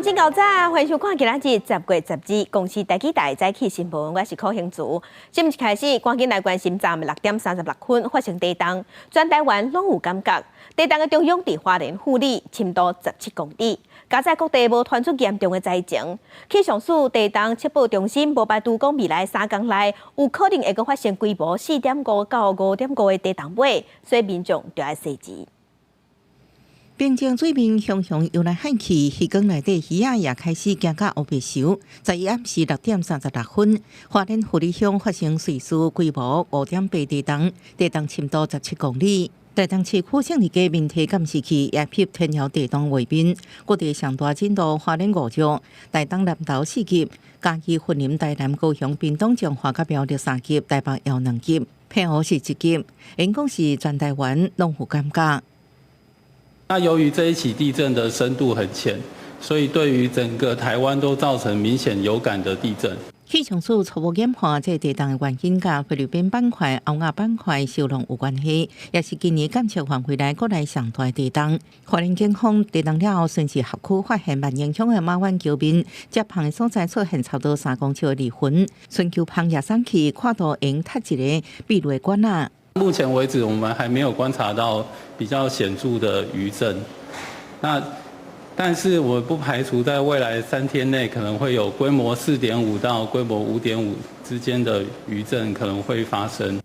真𠢕早，歡迎收看今仔日10月12公視台語台早起新聞，我是柯興慈。新聞一開始，趕緊來關心昨暝6點36分發生地動，全台灣攏有感覺。地動的中央佇花蓮富里，深度17公里。佳哉各地無傳出嚴重的災情。氣象署地動測報中心無排除講未來3工內有可能會閣發生規模4.5到5.5的地動尾，所以民眾著愛細緻。平靜水面熊熊游來喊去，魚缸內底魚仔也開始驚甲烏白泅。11暗時6點36分，花蓮富里鄉發生瑞士規模5.8地動，地動深度17公里。台東市區勝利街面體監視器也翕天搖地動畫面，各地上大震度花蓮5級，台東南投4級，嘉義雲林台南高雄屏東彰化佮苗栗3級，台北搖2級，澎湖是1級，𪜶講是全台灣攏有感覺。那由於這一起地震的深度很淺，所以對於整個台灣都造成明顯有感的地震。氣象署初步研判，這地動的原因佮菲律賓板塊、歐亞板塊受浪有關係，也是今年監測範圍內國內上大地動。花蓮警方地動了後，順勢轄區發現萬榮鄉的馬灣橋面接縫的所在出現差不多3公尺的裂痕，伸球縫也送去看圖用踢一个閉路的管仔。目前為止，我們還沒有觀察到比較顯著的餘震。那但是我不排除在未來3天內可能會有規模4.5到規模5.5之間的餘震可能會發生。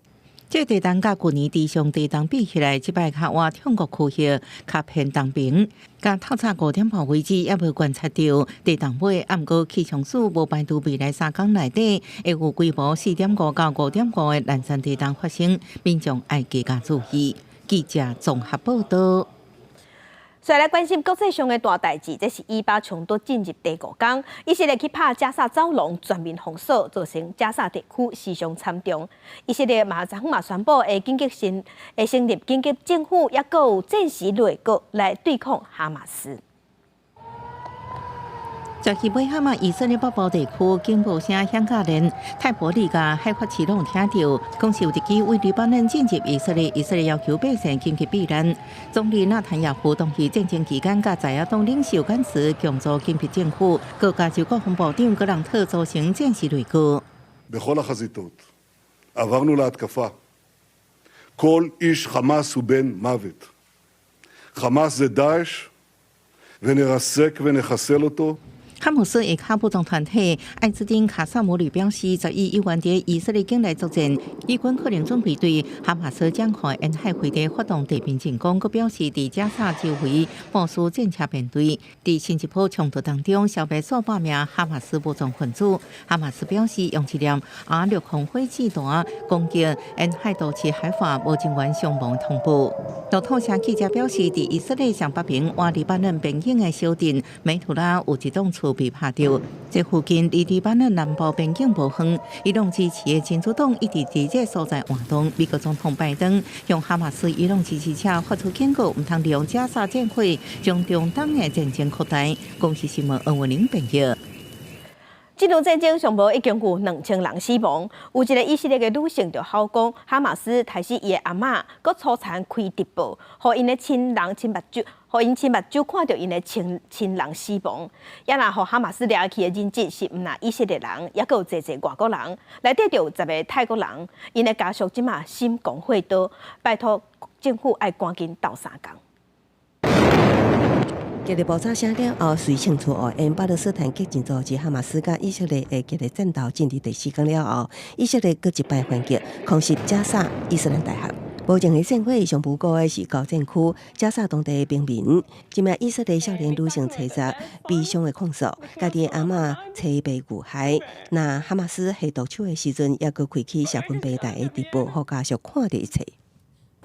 這地動佮舊年池上地動比起來，這擺較倚痛國區域較偏東邊。佮透早5點半為止，猶無觀測到地動尾。毋過氣象署無排除未來3工內底會有規模4.5到5.5的連山地動發生，民眾愛加加注意。記者綜合報道。再來關心國際上的大代誌，這是以巴衝突進入第五工，以色列去拍加薩走廊全面封鎖，造成加薩地區死傷慘重。以色列嘛昨昏嘛宣布會緊急成會成立緊急政府，抑閣有戰時內閣來對抗哈馬斯。十二尾哈嘛，以色列北部地區警報聲響甲連泰伯利亞海法市攏聽著，講是有敵機對黎巴嫩進入以色列，以色列要求百姓緊急避難。總理納坦雅胡同意戰爭期間，佮在野黨領袖甘茨共組緊急政府，閣加州國防部長格朗特組成戰時內閣。 בכל החזיתות עברנו להתקפה. כל איש חמאס הוא בן מוות. חמאס זה דאעש ונרסק ונחסל אותו. 哈馬斯的跤武裝團體艾茲丁卡薩姆旅表示，11有緣佇以色列境內作戰，以軍可能準備對哈馬斯掌控沿海飛地發動地面進攻。閣表示，佇加薩周圍部署戰車編隊，佇新一波衝突當中消滅數百名哈馬斯武裝分子。哈馬斯表示，用一粒 R 陸空火箭彈攻擊沿海都市海法，無人員傷亡通報。路透社記者表示，佇以色列上北邊倚黎巴嫩邊境的小鎮美圖拉有一棟厝被拍著，這附近離黎巴嫩南部邊境無遠。伊朗支持的真主黨一直佇這所在活動。美國總統拜登向哈馬斯、伊朗支持者發出警告，毋通利用加薩戰火將中東的戰爭擴大。公視新聞黃文玲編譯。這場戰爭上無已經有2000人死亡，有一個以色列的女性就吼講，哈馬斯刣死伊的阿嬤，閣粗殘開直播，予𪜶的親人親目睭，予𪜶親目睭看著𪜶的親親人死亡。也若予哈馬斯掠去的人質是毋但以色列人，抑閣有濟濟外國人，內底就有10個泰國人，𪜶的家屬這馬心肝火刀，拜託政府愛趕緊鬥相共。激烈爆炸聲了後，隨清楚哦，𪜶巴勒斯坦激進組織哈馬斯佮以色列的激烈戰鬥進入第四工了後，以色列閣一擺反擊，空襲加薩伊斯蘭大學。無情的戰火上無辜的是交戰區加薩當地的平民。這名以色列少年女性妻子悲傷的控訴，家己的阿嬤妻被遇害。那哈馬斯下毒手的時陣，猶閣開啟社群平台的直播，予家屬看著一切。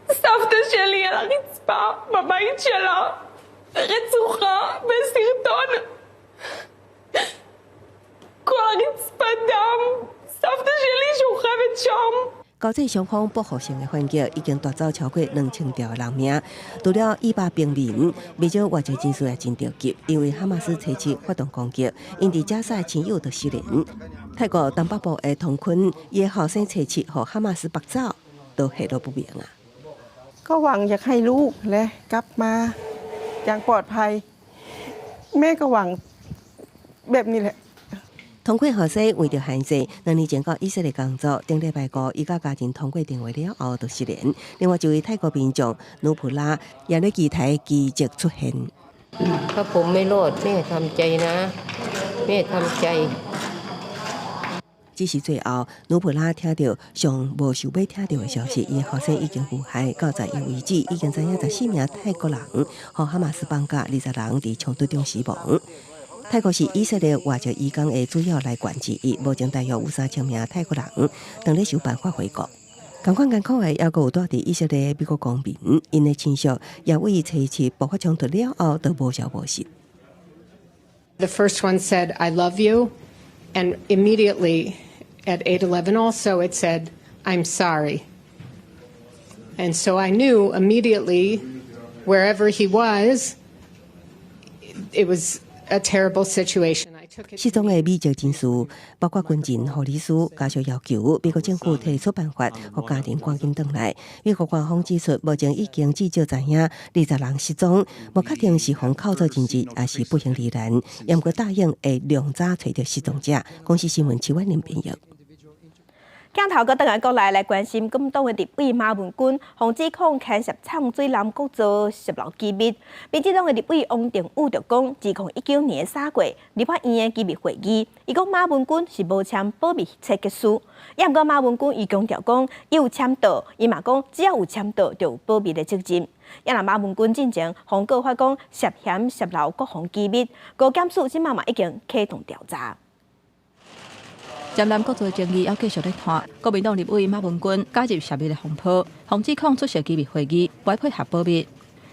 סבתא שלי על הרצפה בבית שלה, רצוחה בסרטון. כל הרצפה דם, סבתא שלי שוכבת שם. 交戰雙方報復性的反擊已經奪走超過2000條人命，除了以巴平民，不少外籍人士也真著急，因為哈馬斯初七發動攻擊，𪜶佇加薩的親友都失聯。泰國東北部的童坤，伊的後生初七予哈馬斯縛走，都下落不明啊。 ก็หวังอยากให้ลูกและกลับมาอย่างปลอดภัย แม่ก็หวัง แบบนี้แหละ 通過後生為著限制，2年前到以色列工作，頂禮拜五伊佮家人通過電話了後就失聯。另外一位泰國民眾努普拉也咧期待奇蹟出現。 ถ้าผมไม่รอดแม่ทำใจนะแม่ทำใจ 只是最後，努普拉聽著上無想欲聽著的消息，伊後生已經遇害，到11為止，已經知影14名泰國人予哈馬斯綁架，20人佇衝突中死亡。泰國是以色列外籍移工的主要來源之一，目前大約有3000名泰國人當咧想辦法回國。仝款艱苦的，猶閣有蹛佇以色列美國公民，𪜶的親屬也為初七爆發衝突了後都無消無息。 The first one said, "I love you," and immediately at 8:11 also it said, "I'm sorry." And so I knew immediately wherever he was, it was a terrible situation. 失蹤的美籍人士包括軍人、護理師，家屬要求美國政府提出辦法，予家人趕緊轉來。美國官方指出，目前已經至少知影20人失蹤，無確定是予銬做人質，抑是不幸罹難。毋過答應會量早揣著失蹤者。公視新聞徐婉玲編譯。鏡頭閣轉來國內來關心，國民黨的立委馬文君，予指控牽涉藏水南國造洩露機密。民進黨的立委王定宇就講，2019年3月，立法院的機密會議，伊講馬文君是無簽保密切結書。也毋過馬文君伊強調講，伊有簽到，伊嘛講只要有簽到，就有保密的責任。也若馬文君進前予告發講涉嫌洩露國防機密，高檢署這馬嘛已經啟動調查。占南國造爭議猶繼續咧拖，國民黨立委馬文君加入洩密的風波，予指控出席機密會議，無配合保密。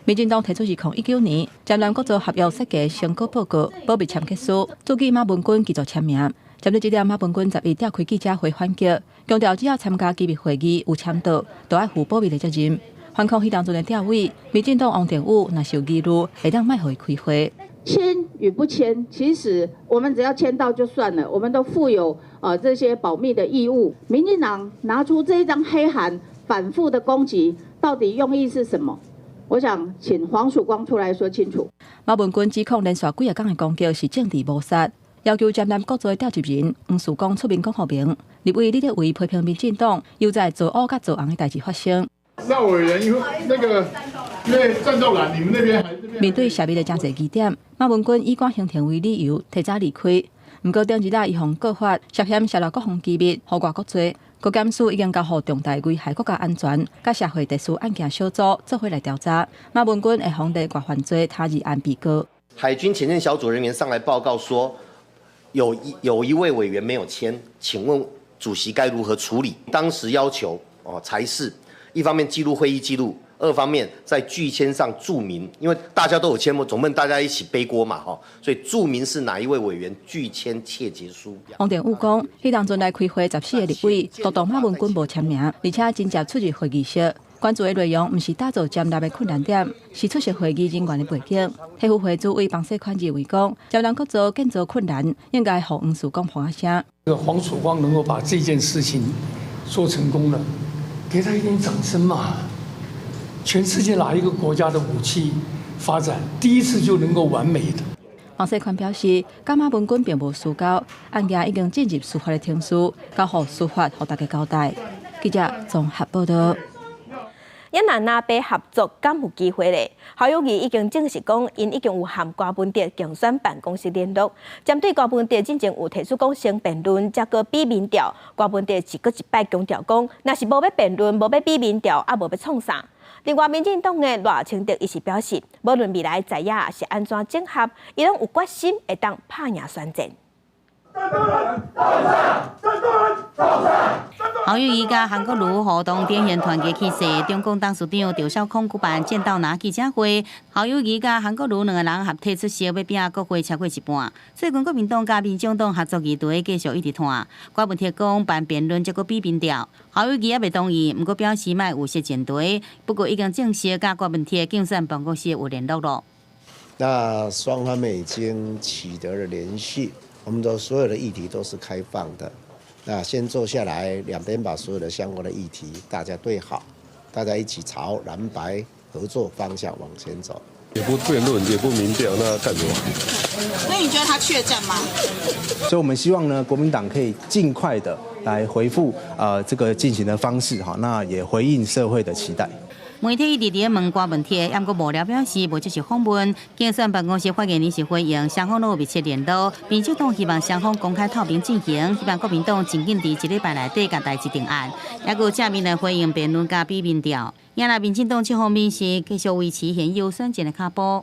民進黨提出2019年占南國造合約設計成果報告保密簽結書，注記馬文君拒絕簽名。針對這點，馬文君11召開記者會反擊，強調只要參加機密會議有簽到，就愛負保密的責任。反控彼當陣的調委，民進黨王定宇若是有疑慮，會當莫予伊開會。簽與不簽，其實我們只要簽到就算了，我們都負有這些保密的義務。民進黨拿出這一張黑函，反覆的攻擊，到底用意是什麼？我想請黃曙光出來說清楚。馬文君指控連續幾仔工的攻擊是政治謀殺，要求占南國造的召集人黃曙光出面講予明。立委李德維批評民進黨又再造烏佮造紅的代誌發生。那委員因為那個因為戰鬥藍，你們那邊還面對洩密的真濟疑點，馬文君以趕行程為理由提早離開。毋過頂日仔伊予告發涉嫌洩露國防機密，予外國罪。國檢署已經交予重大危害國家安全佮社會秩序案件小組做伙來調查。馬文君會予列外犯罪他日案被告。海軍潛艦小組人員上來報告說，有一位委員沒有簽，請問主席該如何處理？當時要求哦，裁示一方面記錄會議記錄，二方面在拒簽上注明，因為大家都有簽，總不能大家一起背鍋嘛，哈，所以注明是哪一位委員拒簽切結書。王定宇講，彼當陣來開會14個立委，獨獨馬文君無簽名，而且真正出入會議室。關注的內容毋是打造占立的困難點，是出席會議人員的背景。體育會主委彭世寬認為講，占南國造建造困難，應該予黃曙光破聲。這個黃曙光能夠把這件事情做成功了，給他一點掌聲嘛！全世界哪一個國家的武器發展第一次就能夠完美的？黃世寬表示，佮馬文君並無私交，案件已經進入司法的程序，交予司法予大家交代。記者綜合報道。也若藍白合作敢有機會咧？侯友宜已經證實講，𪜶已經有和柯文哲競選辦公室聯絡，針對柯文哲進前有提出講先辯論，才閣比民調。柯文哲是閣一擺強調講，若是無欲辯論，無欲比民調，也無欲創啥。另外，民進黨的賴清德伊是表示，無論未來在野是按怎整合，伊攏有決心會當拍贏選戰。戰鬥人，侯友宜佮韓國瑜互動展現團結氣勢。中共董事長趙少康舉辦戰鬥藍記者會，侯友宜佮韓國瑜兩个人合體出席，欲拚國會超過一半。最近國民黨佮民眾黨合作議題繼續一直拖。柯文哲講辦辯論才閣比民調，侯友宜猶未同意，毋過表示莫預設前提。不過已經證實佮柯文哲競選辦公室有聯絡咯。那雙方面已經取得了聯繫，我們的所有的議題都是開放的。那先坐下來，兩邊把所有的相關的議題大家對好，大家一起朝藍白合作方向往前走。也不辯論，也不民調，那幹什麼？那你覺得他怯戰嗎？所以我們希望呢，國民黨可以盡快的來回復這個進行的方式哈，那也回應社會的期待。媒體一直佇咧問關問題，毋過幕僚表示無接受訪問。競選辦公室發言人是回應，雙方攏有密切聯絡。民主黨希望雙方公開透明進行，希望國民黨盡緊佇這禮拜內底共代誌定案。猶閣有正面來回應辯論佮比民調。也若民進黨這方面是繼續維持現有選戰的腳步。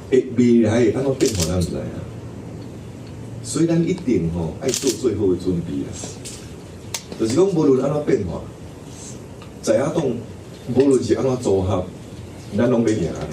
會未來會按怎變化，咱毋知影，所以咱一定吼愛做最好的準備啦。就是講，無論按怎變化，在野黨無論是按怎組合，咱攏欲贏的。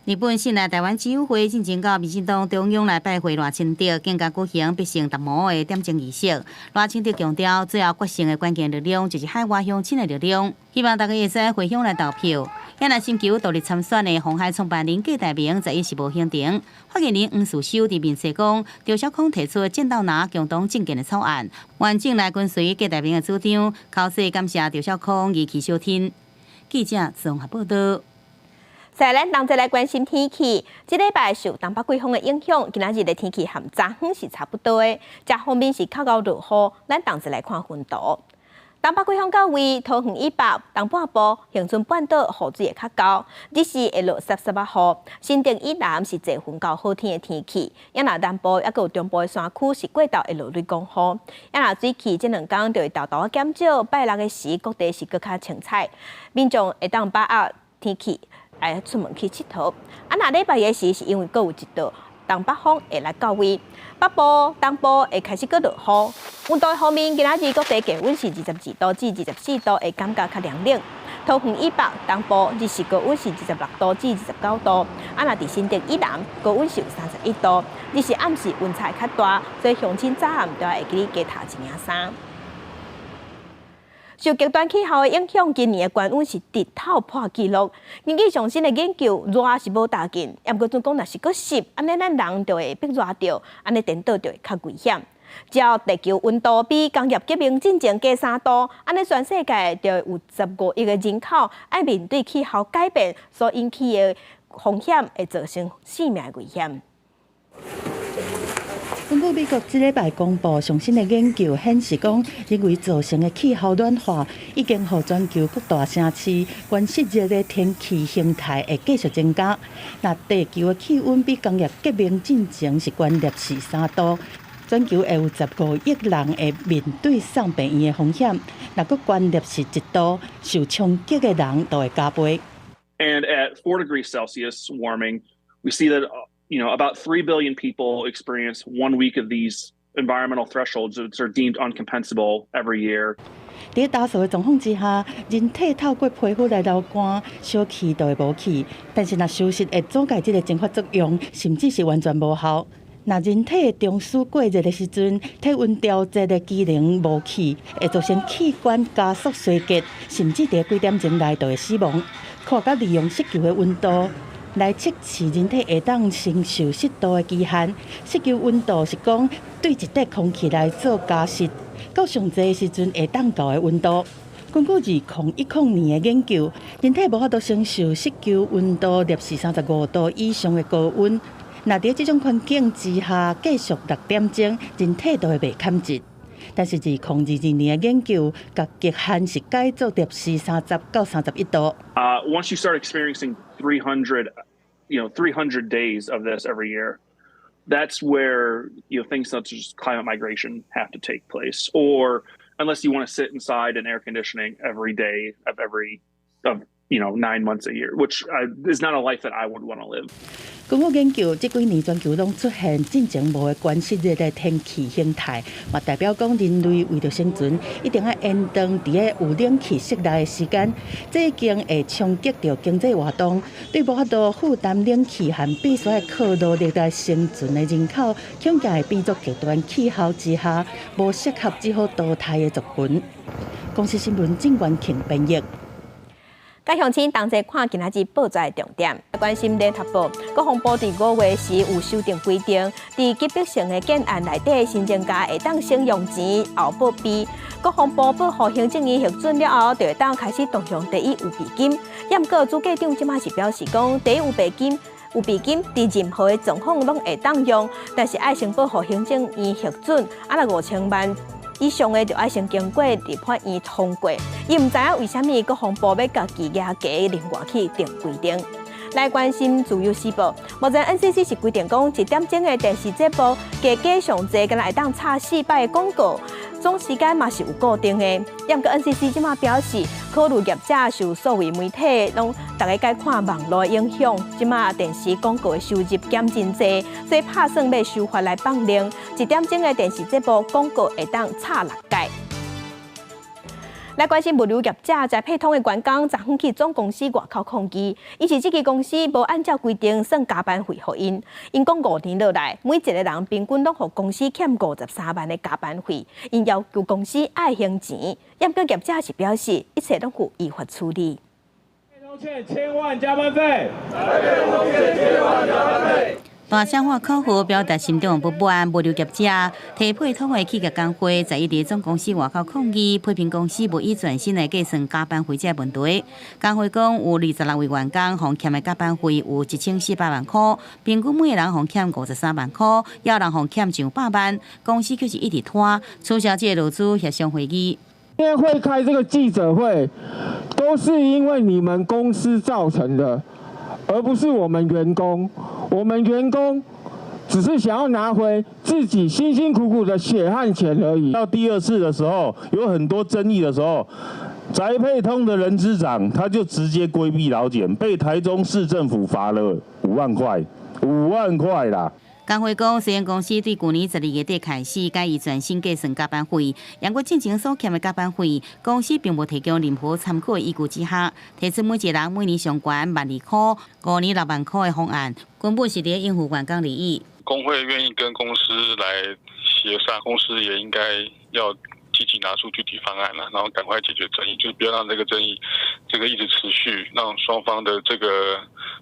日本信賴台灣之友會進前到民進黨中央來拜會賴清德，更加舉行必勝達摩的點鐘儀式。賴清德強調，最後決勝的關鍵力量就是海外鄉親的力量，希望大家會使回鄉來投票。也若尋求獨立參選的鴻海創辦人郭台銘，十一是無行程。發言人黃士修佇面冊講，張小康提出剪刀拿共同政見的草案，完整來跟隨郭台銘的主張，口說感謝張小康義氣相挺。記者綜合報道。再來，咱同齊來關心天氣。這禮拜受東北季風的影響，今仔日的天氣和昨昏是差不多的。這方面是較𠢕落雨。咱同齊來看雲圖。東北季風到位，桃園以北、東半部、恆春半島雨水會較厚，日時會落濕濕仔雨。新竹以南是濟雲到好天的天氣，也若南部猶閣有中部的山區是過晝會落雷公雨。也若水汽這兩工就會沓沓仔減少，拜六的時各地是閣較清彩，民眾會當把握天氣來出門去𨑨迌。啊，若禮拜一時是因為閣有一道東北風會來到位，北部、東部會開始閣落雨。溫度方面，今仔日各地氣溫是22度至24度，會感覺較涼冷。桃園以北、東部日時高溫是26度至29度，啊，若佇新竹以南高溫是有31度。日時暗時溫差較大，所以鄉親早暗都愛會記得加套一領衫。受極端氣候的影響，今年的高溫是直透破紀錄。根據上新的研究，熱是無大緊，毋過準講若是閣濕，按呢咱人就會逼熱著，按呢顛倒就會較危險。只要地球溫度比工業革命進前加3度，按呢全世界就會有15億个人口愛面對氣候改變所引起的風險，會造成性命的危險。根據美國這禮拜公布上新的研究顯示，講人為造成的氣候暖化已經予全球各大城市懸濕熱的天氣形態會繼續增加。若地球的氣溫比工業革命進前是懸攝氏3度，全球會有15億人會面對送病院的風險。若閣懸攝氏1度，受衝擊的人就會加倍。 And at 4 degrees Celsius warming, we see that about 3 billion people experience one week of these environmental thresholds that are deemed uncompensable every year. 佇焦燥的狀況之下，人體透過皮膚來流汗，小氣就會無去。但是若傷濕會阻礙這個蒸發作用，甚至是完全無效。若人體中樞過熱的時陣，體溫調節的機能無去，會造成器官加速衰竭，甚至佇幾點鐘內就會死亡。科學家利用濕球的溫度來測試人體會當承受濕度的極限。濕球溫度是講對一塊空氣來做加濕，到上濟時陣會當到的溫度。根據2010年的研究，人體無法度承受濕球溫度攝氏35度以上的高溫。若佇這種環境之下繼續6點鐘，人體就會袂堪折。但是2022年的研究，共極限是改做攝氏30到31度。 Once you start experiencing 300 days of this every year, that's where things such as climate migration have to take place, or unless you want to sit inside in air conditioning every day of every of 9 months a year, which is not a life that I would want to live. 根據研究，這幾年全球攏出現進前無的懸濕熱的天氣形態，嘛代表講人類為著生存，一定愛延長佇咧有冷氣室內的時間，這已經會衝擊著經濟活動，對無法度負擔冷氣和必須愛靠勞力來生存的人口，恐驚會變作極端氣候之下無適合只好淘汰的族群。公視新聞鄭元慶編譯。佮鄉親同齊看今仔日報紙的重點，關心聯合報，國防部佇5月時有修訂規定，佇級別性的建案內底，申請家會當先用錢後報備。國防部報予行政院核准了後，就會當開始動用第一預備金。毋過主計長這馬是表示講，第一預備金。有備金佇任何的狀況攏會當用，但是愛先報予行政院核准，啊若5000萬以上的就愛先經過立法院通過。伊毋知影為啥物國防部欲共企業家另外去定規定。來關心自由時報，目前 NCC 是規定講一點鐘的電視節目，加加上濟，敢若會當插四擺的廣告，總時間嘛是有固定的。毋過 NCC 這馬表示，考慮業者受數位媒體攏逐家改看網路影響，這馬電視廣告的收入減真濟，所以拍算欲修法來放令，一點鐘的電視節目廣告會當插六擺。來關心物流業者宅配通的員工，昨昏去總公司外口抗議，伊是這間公司無按照規定算加班費予𪜶。𪜶講5年落來，每一個人平均攏予公司欠53萬的加班費，𪜶要求公司愛還錢。毋過業者是表示，一切攏有依法處理。欠千萬加班費，欠千萬加班費。大聲喊口號，表達心中不滿。物流業者宅配通的企業工會十一佇總公司外口抗議，批評公司無以全薪來計算加班費這個問題。工會講有26位員工，予欠的加班費有1400萬箍，平均每個人予欠53萬箍，也有人予欠上百萬。公司卻是一直拖，取消這個勞資協商會議。今天會開這個記者會，都是因為你們公司造成的，而不是我們員工。我們員工只是想要拿回自己辛辛苦苦的血汗錢而已。到第二次的時候，有很多爭議的時候，宅配通的人資長他就直接規避勞檢，被台中市政府罰了5萬塊，5萬塊啦。工會講，雖然公司對舊年12月底開始改以全薪計算加班費，毋過進前所欠的加班費，公司並無提供任何參考依據之下，提出每一個人每年上懸12,000塊，5年6萬塊的方案，根本是佇應付員工利益。工會願意跟公司來協商，公司也應該要積極拿出具體方案啦，然後趕快解決爭議，就是不要讓這個爭議這個一直持續，讓雙方的這個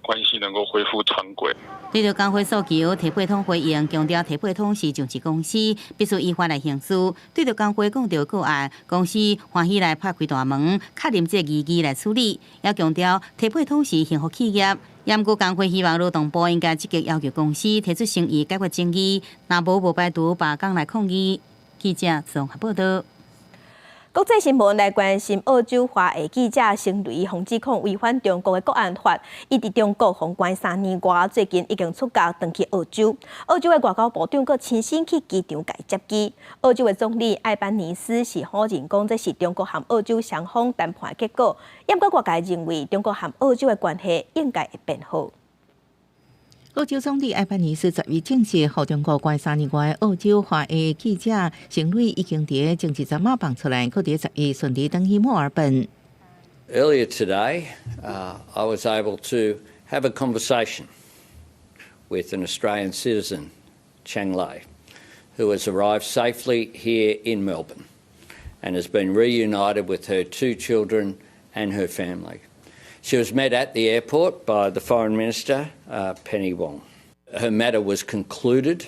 關係能夠恢復常軌。對著工會訴求，宅配通回應強調，宅配通是上市公司，必須依法來行事。對著工會講著個案，公司歡喜來拍開大門，確認這個疑義來處理。也強調，宅配通是幸福企業。毋過工會希望勞動部應該積極要求公司提出誠意解決爭議，若無無排除罷工來抗議。記者綜合報道。國際新聞來關心澳洲華裔記者成蕾予指控違反中國的國安法，伊佇中國予關3年外，最近已經出獄轉去澳洲。澳洲的外交部長閣親身去機場共伊接機。澳洲的總理艾班尼斯是否認講這是中國和澳洲雙方談判的結果，毋過外界認為中國和澳洲的關係應該會變好。澳洲總理艾班尼斯十一證實，予中國關3年外的澳洲華裔記者成蕾已經佇前一陣仔放出來，閣佇十一順利轉去墨爾本。 Earlier today, I was able to have a conversation with an Australian citizen, Cheng Lei, who has arrived safely here in Melbourne and has been reunited with her two children and her family. She was met at the airport by the Foreign Minister, Penny Wong. Her matter was concluded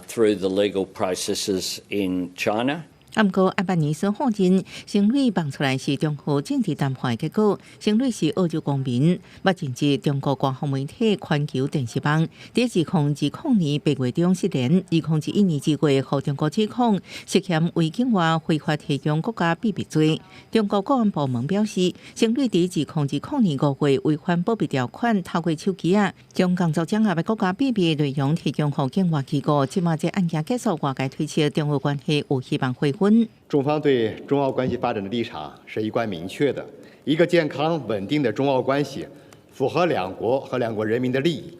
through the legal processes in China. 毋過，艾班尼斯否認成蕾放出來是中澳政治談判的結果。成蕾是澳洲公民，捌任職中國官方媒體環球電視網。佇2020年8月中失聯，2021年2月予中國指控涉嫌違境外非法提供國家秘密罪。中國國安部門表示，成蕾佇2020年5月違反保密條款，透過手機仔，將工作場合的國家秘密內容提供予境外機構。這馬這案件結束，外界推測中澳關係有希望恢復。中方對中澳關係發展的立場是一貫明確的，一個健康穩定的中澳關係，符合兩國和兩國人民的利益，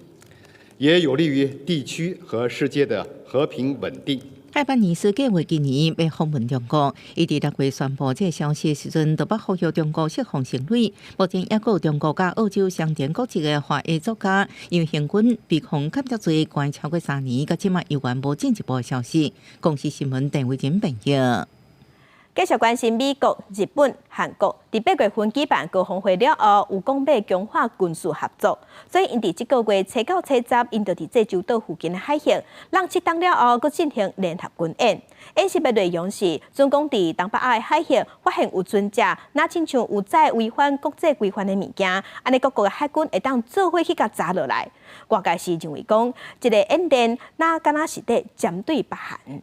也有利於地區和世界的和平穩定。艾班尼斯計劃今年欲訪問中國，伊佇6月宣布這個消息的時陣，就捌呼籲中國釋放成蕾。目前猶閣有中國佮澳洲雙重國籍的華裔作家楊興軍被控間諜罪關超過3年，到這馬猶原無進一步的消息。公視新聞鄧偉珍編譯。繼續關心美國、日本、韓國，佇8月份舉辦高峰會了後，有講欲強化軍事合作，所以𪜶佇這個月初九、初十，𪜶就佇濟州島附近的海域，人七冬了後，閣進行聯合軍演。演習的內容是，準講佇東北亞的海域發現有船隻，若親像有載違反國際規範的物件，按呢各國的海軍會當做伙去共查落來。外界是認為講，這个演練若敢若是佇針對北韓。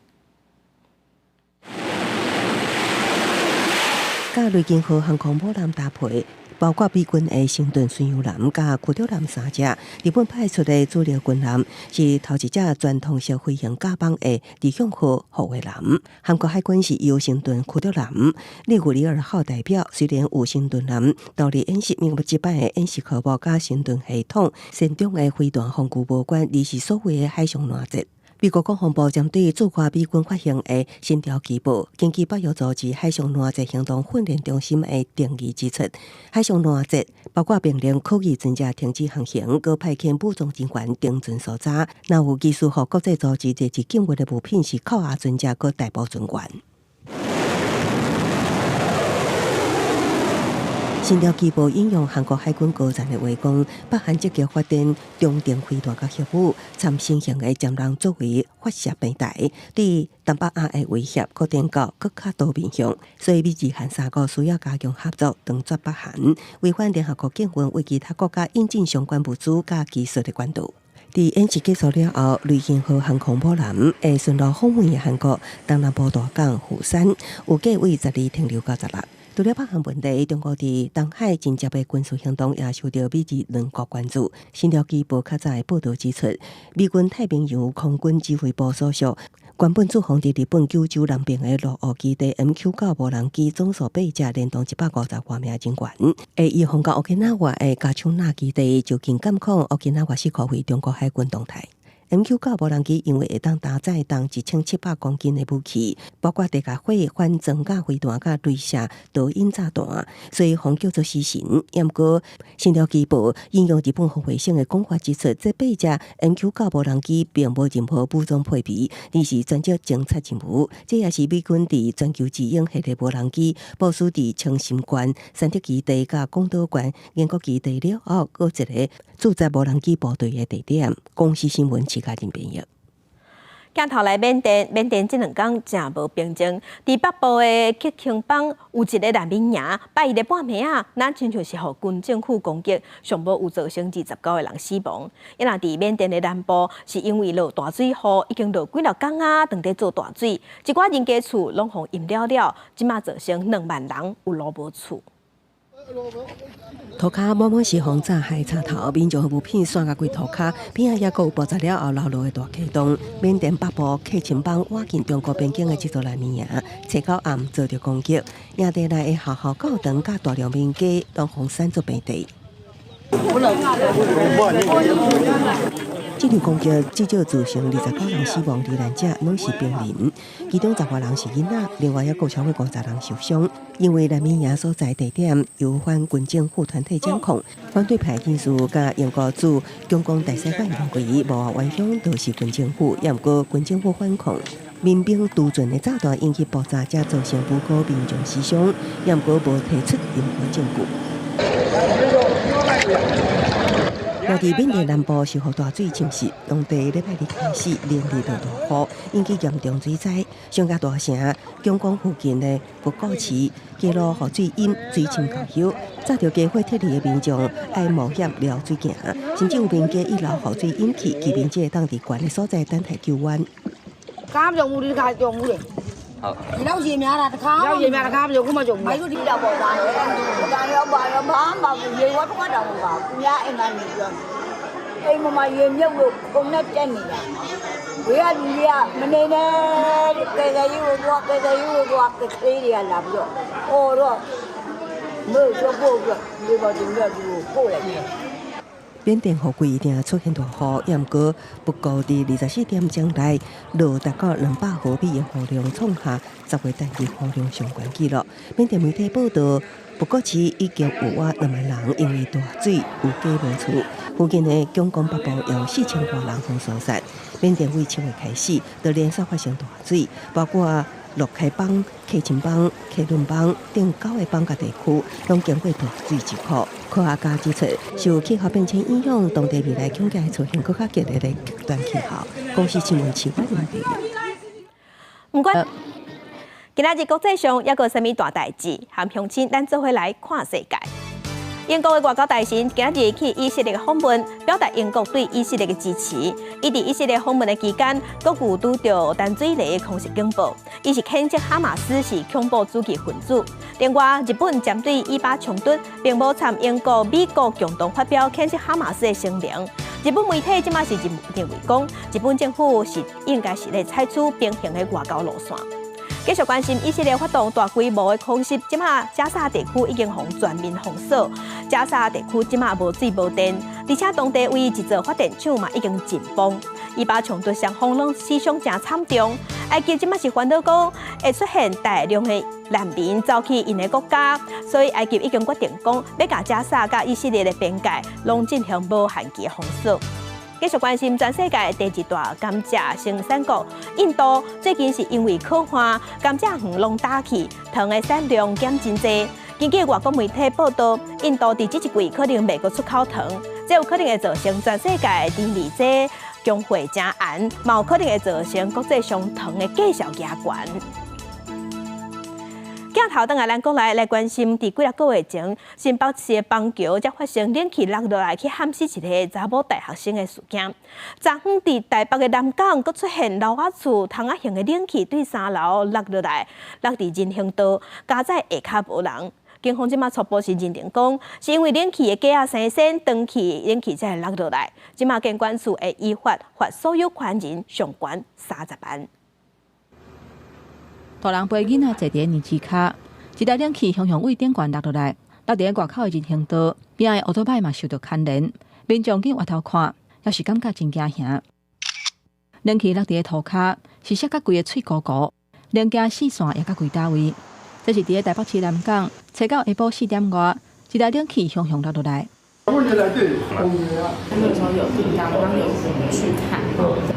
佮雷根號航空母艦搭配，包括美軍的神盾巡洋艦佮驅逐艦三隻。日本派出的主力軍艦是頭一隻全筒式飛行甲板的理想號護衛艦。韓國海軍是由神盾驅逐艦利古里爾號代表，雖然有神盾艦獨立演習，毋過這擺的演習科目佮神盾系統先進的飛彈防禦無關，而是所謂的海上攔截。美國國防部針對駐華美軍發行的星條旗報，根據北約組織海上攔截行動訓練中心的定義指出，海上攔截包括命令可疑船隻停止航行，閣派遣武裝人員登船搜查，若有技術予國際組織列入禁運的物品，是扣押船隻閣逮捕船員。星條旗報引用韓國海軍高層的話講，北韓積極發展中程飛彈佮核武，參新型的潛艦作為發射平台，對東北亞的威脅擴展到閣較多面向，所以美日韓三國需要加強合作，斷絕北韓違反聯合國禁運為其他國家引進相關物資佮技術的管道。佇演習結束了後，雷根號航空母艦會巡邏訪問韓國東南部大港釜山，預計為12停留到16。除了北韓問題，中國佇東海緊接的軍事行動也受到美日兩國關注。星條旗報較早的報導指出，美軍太平洋空軍指揮部所屬原本駐防佇日本九州南邊的鹿屋基地 MQ-9無人機總數八隻，連同150外名人員，會移防到沖繩的嘉手納基地，就近監控沖繩四箍圍中國海軍動態。MQ-9無人機因為會當搭載重1700公斤的武器，包括地下火反裝甲飛彈佮雷射導引炸彈，所以予人叫做死神。毋過，星條旗報引用日本防衛省的講法指出，這八隻 MQ-9無人機並無任何武裝配備，而是專職偵察任務。這也是美軍佇全球之鷹系列無人機部署佇青森縣山德基地佮廣島縣岩國基地了後，閣一个駐紮無人機部隊的地點。公視新聞徐嘉玲編譯。鏡頭來緬甸，緬甸這兩工誠無平靜。佇北部的克欽邦有一个難民營，拜一的半暝仔，若親像是予軍政府攻擊，上無有造成29個人死亡。伊若佇緬甸的南部，是因為落大水雨，已經落幾若工啊，當咧做大水，一寡人家厝攏予淹了了，這馬造成2萬人有路無厝。塗跤滿滿是予炸海插頭，民眾的物品散甲規塗跤，邊仔抑閣有爆炸了後流落的大坑洞。緬甸北部克欽邦倚近中國邊境的這座難民營，初九暗遭著攻擊，營地內的學校、教堂佮大量民家攏予散做平地。這場攻擊至少造成29人死亡，罹難者攏是平民，其中10外人是囡仔，另外猶閣有超過50人受傷。因為難民營所在地點由反軍政府團體掌控，反對派人士佮英國駐中共大使館認為，幕後元兇都是軍政府，也毋過軍政府反抗，民兵渡船的炸彈引起爆炸，才造成無辜民眾死傷，也毋過無提出任何證據。那佇緬甸南部受予大水侵襲，當地禮拜日開始連日落大雨，引起嚴重水災。上較大城仰光附近的吳哥市，街路予水淹，水深到腰，搭著家伙撤離的民眾愛冒險撩水行，甚至有民家一樓予水淹去，居民只會當佇懸的所在等待救援。好。緬甸雨季定出現大雨，也毋過不過佇24點鐘內落達到200毫米的雨量，創下10月單日雨量上懸紀錄。緬甸媒體報導，吳哥市已經有倚2萬人因為大水有家無厝，附近的仰光北部有4000多人予疏散。緬甸為7月開始就連續發生大水，包括洛克邦、克欽邦、克倫邦等九个邦佮地區，攏經過斷水情況。科學家指出，受氣候變遷影響，當地未來恐驚會出現閣較激烈的極端氣候。公視新聞徐婉玲報導。毋過，今仔日國際上猶閣有啥物大代誌？和鄉親咱做伙來看世界。英國的外交大臣今日去以色列訪問，表達英國對以色列的支持。伊佇以色列訪問的期間，閣有拄著淡水雷的空襲警報，伊是譴責哈馬斯是恐怖主義分子。另外，日本針對以巴衝突，並無參英國、美國共同發表譴責哈馬斯的聲明。日本媒體這馬是認為講，日本政府是應該是咧採取平衡的外交路線。繼續關心以色列發動大規模的空襲，這馬加沙地區已經予全面封鎖，加沙地區這馬無水無電，而且當地唯一一座發電廠嘛已經緊繃。以巴衝突雙方攏死傷誠慘重，埃及這馬是煩惱講會出現大量的難民走去𪜶的國家，所以埃及已經決定講欲共加沙佮以色列的邊界攏進行無限期的封鎖。繼續關心全世界第二大甘蔗生產國印度，最近是因為洘旱，甘蔗園攏焦去，糖的產量減真濟。根據外國媒體報道，印度佇這一季可能袂閣出口糖，這有可能會造成全世界甜味劑供貨誠絚，嘛有可能會造成國際上糖的價數加懸。鏡頭轉來咱國內來關心，佇幾若個月前，新北市的邦橋才發生冷氣落落來去譀死一个查某大學生的事件。昨昏佇台北的南港，閣出現樓仔厝窗仔型的冷氣對三樓落落來，落佇人行道，佳哉下跤無人。警方這馬初步是認定講，是因為冷氣的架仔生鉎，斷去冷氣才會落落來。這馬建管處會依法罰所有權人上懸30萬。大人陪囡仔坐佇年池跤，一台冷氣雄雄對頂懸落落來，落佇外口的人行道，邊仔的歐多擺嘛受著牽連，民眾緊倚頭看，猶是感覺真驚嚇。冷氣落佇塗跤，是摔甲規个碎糊糊，零件四散也甲規搭位。這是佇咧台北市南港，初九下晡4點外，一台冷氣雄雄落落來。問題來對，那時候有訂單，剛有去看，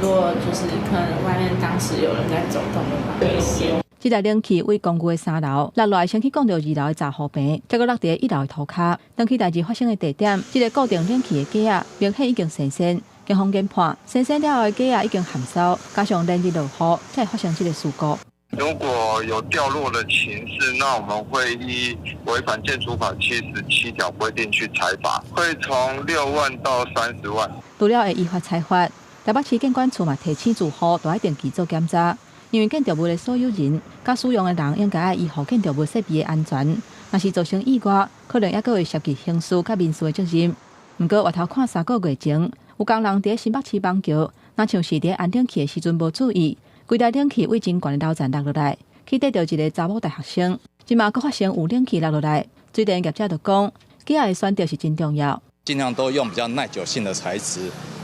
如果就是可能外面當時有人在走動的話，危險。這台冷氣對公寓的三樓落落來，先去摃著二樓的雜貨棚，再閣落佇一樓的塗跤。當起代誌發生的地點，這个固定冷氣的架仔明顯已經生鉎，警方研判，生鉎了後的架仔已經含燒，加上連日落雨，才會發生這个事故。如果有掉落的情勢，那我們會依違反建築法77條規定去裁罰，會從6萬到30萬。除了會依法裁罰，台北市建管處嘛提醒住戶都愛定期做檢查，因為建築物的所有人佮使用的人應該愛維護建築物設備的安全。若是造成意外，可能猶閣會涉及刑事佮民事的責任。毋過，回頭看3個月前，有工人佇新北市板橋，若像是佇按冷氣的時陣無注意，規台冷氣對真懸的樓層落落來，去硩著一个查某大學生。這馬閣發生有冷氣落落來，水電業者就講，架仔的選擇是真重要。盡量都用比較耐久性的材質，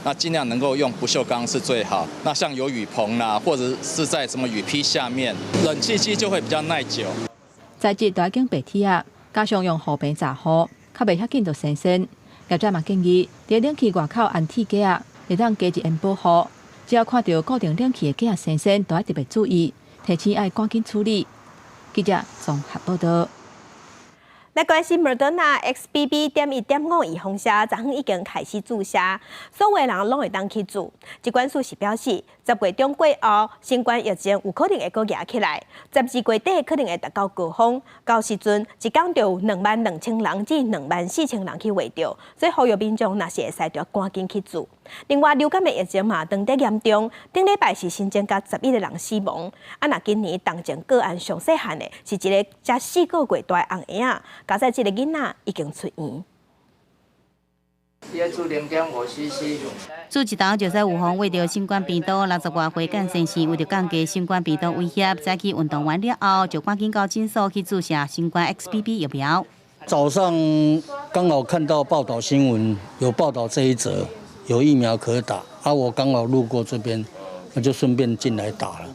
那盡量能夠用不鏽鋼是最好。那像有雨棚啦，或者是在什麼雨披下面，冷氣機就會比較耐久。材質都愛揀白鐵仔，加上用雨棚遮雨，較袂遐緊就生鉎。業者嘛建議，佇冷氣外口安鐵架仔，會當加一層保護。只要看著固定冷氣的架仔生鉎，都愛特別注意，提醒愛趕緊處理。記者綜合報道。來關心 Moderna XBB.1.5預防射，昨昏已經開始注射，所有人攏會當去注。疾管署是表示，10月中過後，新冠疫情有可能會閣夯起來，12月底可能會達到高峰。到時陣，一工就有22,000人至24,000人去畫著，所以呼籲民眾若是會使，就趕緊去注。另外，流感的疫情嘛，當地嚴重，頂禮拜是新增加11個人死亡。啊，若今年當前個案上細漢的，是一个才4個月大的紅嬰仔，佳哉這个囡仔已經出院。注 0.5 cc。注一刀就使預防罹著新冠病毒。60外歲干先生為著降低新冠病毒威脅，早起運動完了後，就趕緊到診所去注射新冠 XBB 疫苗。早上剛好看到報道新聞，有報道這一則，有疫苗可打，啊，我剛好路過這邊，那就順便進來打了。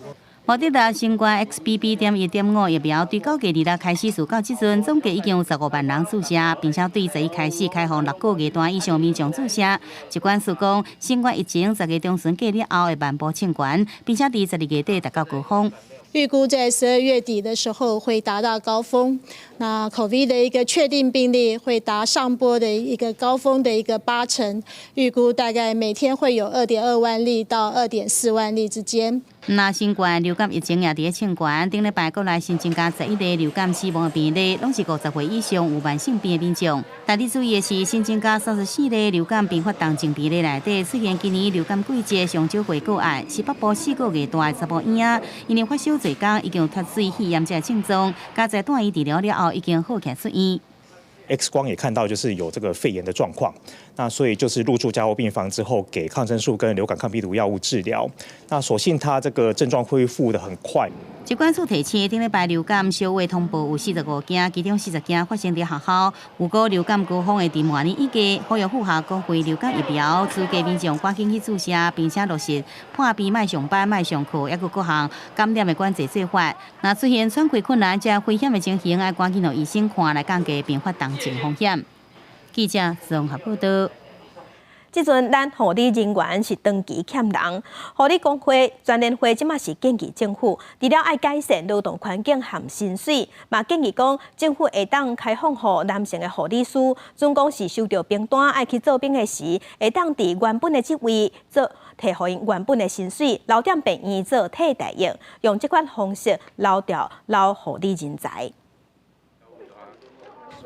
莫德納新冠 XBB.1.5疫苗對九月26開始試到這陣，總計已經有15萬人注射，並且對11開始開放6個月大以上民眾注射。疾管署講，新冠疫情10月中旬過了後會慢步升懸，並且佇12月底達到高峰。預估在12月底的時候會達到高峰。那 COVID 的一個確定病例會達上波的一個高峰的一個8成，預估大概每天會有2.2萬例到2.4萬例之間。那新冠流感疫情也佇咧衝懸，頂禮拜國內新增加11例流感死亡的病例，攏是50歲以上有慢性病的民眾。但得注意的是，新增加34例流感併發重症病例內底，出現今年流感季節上少過個案，是北部4個月大的查埔嬰仔，𪜶發燒濟工，已經有脫水、肺炎這症狀，佳哉住院治療了後已經好起來出院。 X 光也看到就是有這個肺炎的狀況，那所以就是入住加護病房之後，給抗生素跟流感抗病毒藥物治療。那所幸他這個症狀恢復得很快。疾管署提醒，頂禮拜流感小學通報有45件，其中40件發生佇學校。如果流感高峰會佇明年一月，呼籲注射公費流感疫苗，資格民眾趕緊去注射，並且落實破病莫上班、莫上課，抑閣各項感染的管制做法。若出現喘氣困難這危險的情形，愛趕緊予醫生看來降低併發重症風險。記者綜合報道。這陣咱護理人員是長期欠人，護理工會全聯會這馬是建議政府，除了愛改善勞動環境和薪水，嘛建議講政府會當開放予男性的護理師，準講是收著兵單愛去做兵的時，會當佇原本的職位做，提予𪜶原本的薪水，留踮病院做替代役，用這款方式留著留護理人才。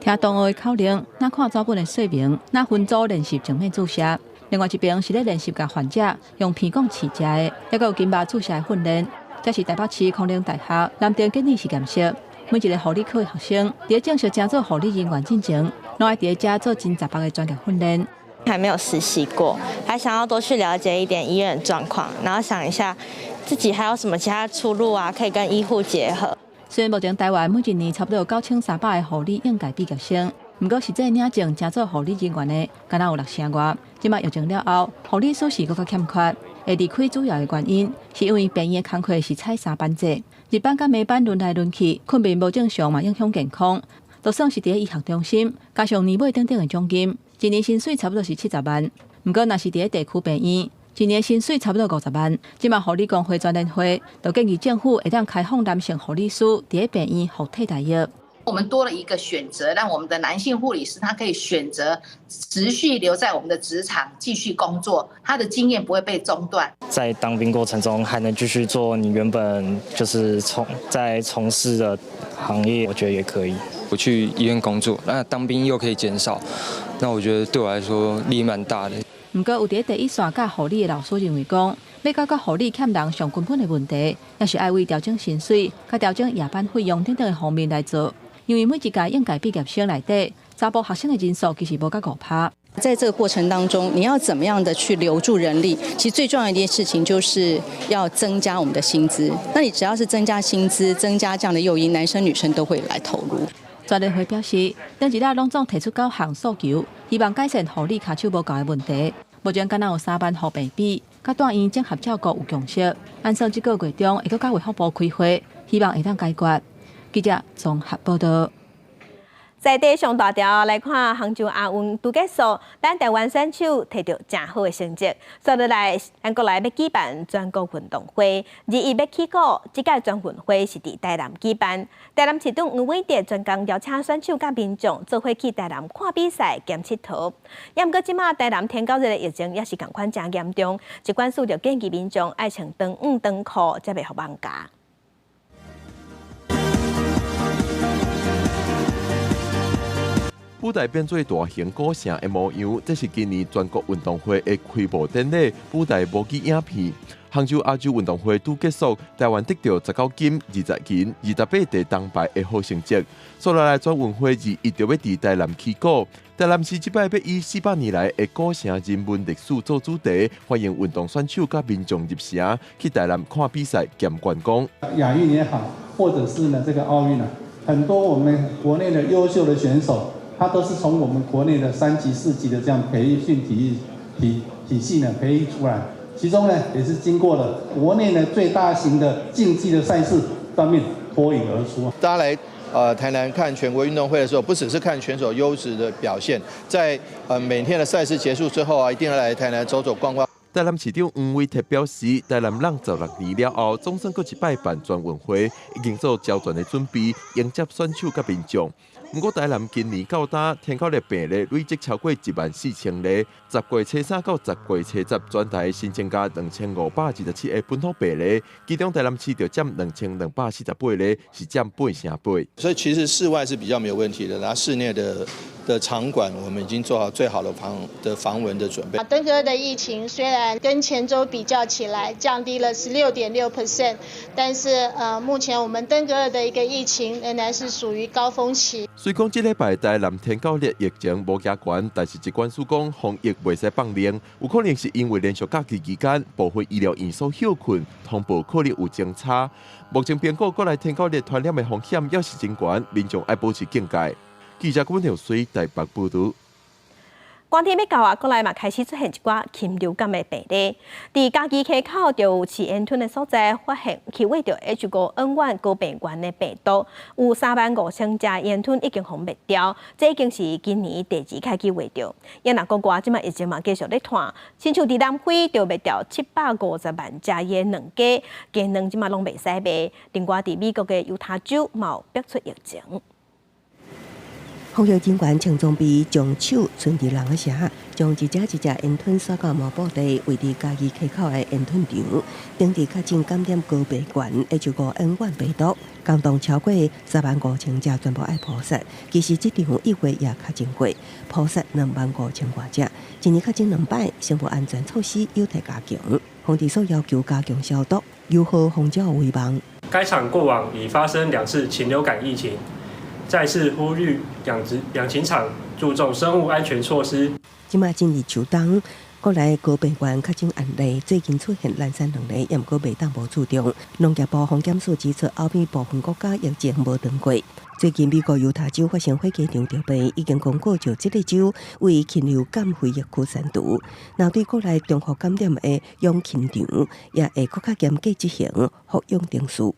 聽同學的口令，若看紙本的說明，若分組練習靜脈注射。另外一邊是咧練習共患者用鼻管飼食的，抑閣有筋肉注射的訓練。這是台北市康寧大學南定簡易實驗室，每一个護理科的學生，佇正式成做護理人員進前，攏愛佇遮做真雜目的專業訓練。還沒有實習過，還想要多去了解一點醫院狀況，然後想一下自己還有什麼其他出路啊，可以跟醫護結合。雖然目前台灣每一年差不多有9300个護理應屆畢業生，毋過實際領證成做護理人員的，敢若有6成外。這擺疫情了後，護理師是閣較欠缺。會離開主要的原因，是因為病院的工課是採三班制，日班佮暝班輪來輪去，睏眠無正常嘛，影響健康。就算是佇醫學中心，加上年尾等等的獎金，一年薪水差不多是70萬。毋過若是佇咧地區病院，一年薪水差不多50萬。這擺護理工會全聯會就建議政府會當開放男性護理師佇咧病院予替代役。我們多了一個選擇，讓我們的男性護理師他可以選擇持續留在我們的職場繼續工作，他的經驗不會被中斷。在當兵過程中，還能繼續做你原本就是在從事的行業，我覺得也可以。我去醫院工作，那當兵又可以減少，那我覺得對我來說利益蠻大的。毋過有佇第一線教護理的老師認為講，欲解決護理欠人上根本的問題，也是愛為調整薪水、佮調整夜班費用等等的方面來做。因為每一屆應屆畢業生內底，查埔學生的人數其實無到5%。在這個過程當中，你要怎麼樣的去留住人力？其實最重要一件事情就是要增加我們的薪資。那你只要是增加薪資，增加這樣的誘因，男生女生都會來投入。全聯會表示，頂一日攏總提出九項訴求，希望改善護理跤手無夠的問題。目前敢若有3萬戶病比，佮住院綜合照顧有共識。按算這個月中會閣佮衛福部開會，希望會當解決。記者綜合報道。在地上大條來看，杭州亞運拄結束，咱台灣選手摕著誠好的成績。接落來，咱國內欲舉辦全國運動會，21欲起鼓。這屆全運會是佇台南舉辦。台南市長黃偉哲專工邀請選手佮民眾做伙去台南看比賽兼𨑨迌。也毋過，這馬台南天狗熱的疫情也是仝款誠嚴重，疾管署就建議民眾愛穿長毋長褲，才袂予蠓咬。舞台變做大型古城的模樣，這是今年全國運動會的開幕典禮舞台模擬影片。杭州亞洲運動會拄結束，台灣得著19金、20銀、28塊銅牌的好成績。煞落來全運會21就欲佇台南起鼓，台南市這擺欲以400年來的古城人文歷史做主題，歡迎運動選手佮民眾入城去台南看比賽兼觀光。亞運也好，或者是呢這個奧運啊，很多我們國內的優秀的選手。他都是從我們國內的3級、4級的這樣培訓體系呢培育出來，其中呢也是經過了國內呢最大型的競技的賽事上面脫穎而出。大家來台南看全國運動會的時候，不只是看選手優質的表現，在每天的賽事結束之後啊，一定要來台南走走逛逛。台南市長黃偉哲表示，台南人16年了後，總算閣一擺辦全運會，已經做周全的準備，迎接選手佮民眾。毋過台南今年到今，天狗熱病例累積超過14,000例，10月初3到10月初10，全台新增加2527個本土病例，其中台南市就佔2248例，是佔8成8。所以其實室外是比較沒有問題的，然後室內的場館，我們已經做好最好的防蚊的準備。登革熱的疫情雖然跟前週比較起來降低了16.6%，但是目前我們登革熱的一個疫情仍然是屬於高峰期。雖講這禮拜台南天狗熱疫情無加懸，但是疾管署講防疫袂使放冗，有可能是因為連續假期期間部分醫療院所歇睏，通報可能有增差。目前評估國內天狗熱傳染的風險猶是真懸，民眾愛保持警戒。記者郭文水台北報導。寒天欲到啊，國內嘛開始出現一寡禽流感的病例。佇嘉義溪口就有飼煙豚的所在，發現氣味著 H5N1 高病原的病毒，有35,000隻煙豚已經予滅掉。這已經是今年第二擺去畫著。也若國外這擺疫情嘛繼續咧湠，親像佇南非就滅掉750萬隻的卵雞，雞卵這擺攏袂使賣。另外佇美國的猶他州嘛有爆出疫情。防疫人員穿裝備，將手伸佇籠仔下，將一隻一隻煙豚徙到毛布袋，位佇嘉義溪口的煙豚場，當地確診感染高病原 H5N1 病毒，共同超過35,000隻全部愛撲殺。其實這場1月也確診過，撲殺25,000外隻。今年確診兩擺，生物安全措施有待加強。防治所要求加強消毒，優化防鳥圍網。該場過往已發生兩次禽流感疫情。再次呼籲養殖養禽場注重生物安全措施。這馬進入秋冬，國內高病原確診案例最近出現零星兩例，也毋過袂當無注重。農業部防檢署指出，歐美部分國家疫情無斷過。最近美國猶他州發生火雞場著病，已經公告就這个州為禽流感非疫區刪除。若對國內重複感染的養禽場，也會閣較嚴格執行復養程序。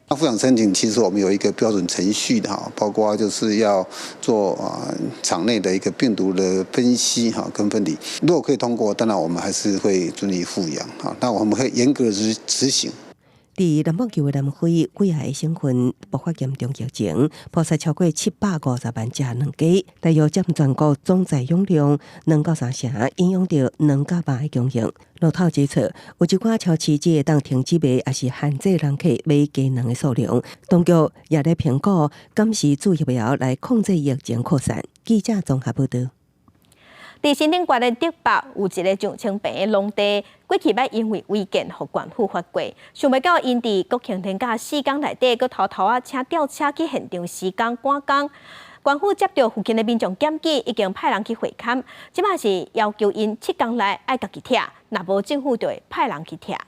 那復養申請其實我們有一個標準程序的哈，包括就是要做啊場內的一個病毒的分析哈跟分離。如果可以通過，當然我們還是會准予復養哈，但我們會嚴格執行。佇南半球的南非，幾仔個省份爆發嚴重疫情，撲殺超過750萬隻卵雞，大約佔全國總飼養量2到3成，影響著卵佮肉的供應。路透指出，有一寡超市只會當停止賣，抑是限制人客買雞卵的數量。當局也咧評估，敢是注疫苗來控制疫情擴散。記者綜合報導。佇新竹縣的竹北有一个上千坪的農地，過去捌因為違建予縣府罰過，想袂到𪜶佇國慶連假四工內底，閣偷偷仔請吊車去現場施工趕工。縣府接著附近的民眾檢舉，已經派人去會勘，這擺是要求𪜶7工內愛家己拆，若無政府就會派人去拆。